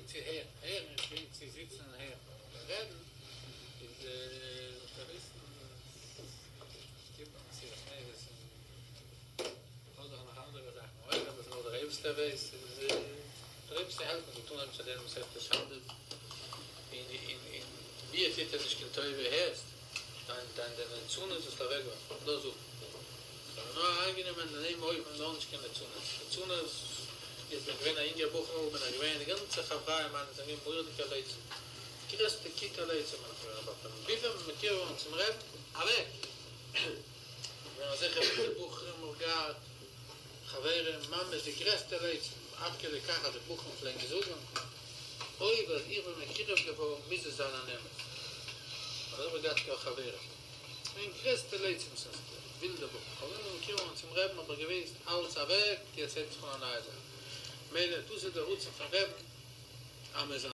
געוואוינט צו הערן, הערן איז געוואוינט צו זיצן און הערן, אבער רעדן איז זאלט איר וויסן שטיבלעך מסירת נפש און אדער נאך אנדערע זאכן אויך, אבער נאר דער אייבערשטער ווייסט, איז דער אייבערשטער העלפן מ'זאל טון עפעס א דעם מסכת שבת און און מיר טוט ער נישט קיין טובה הערסט דיין דיין דיין ליצנות זאלסטו אוועקווארפן דאס זאגט זיי האבן נאר אריינגענומען אין דעם אופן נאר נישט קיין ליצנות, ליצנות איך בין געווען א אינגער בחור בין איך געווען די גאנצע חברה מיינע זענען געווען מורא'דיגע לצים, די גרעסטע כיתה לצים בין איך געווען אבער פון ווי ווען מען מקורב געווארן צום רעבן אוועק! געווען אזעלכע ווילדע בחורים האב איך געהאט חברים ממש די גרעסטע לצים עד כדי כך אז די בחורים פלעגן זאגן אויב אז איך בין מקורב געווארן מוז עס זיין אן אמת אזוי האב איך געהאט קיין חברים. מיין גרעסטע לצים ס'איז די ווילדע בחור אבער ווען מיר קומען צום רעבן האב איך געוויסט אלץ אוועק יעצט הייבט זיך אן א נייע זאך מילא דאס איז די רצון פון רעבן אז מען זאל.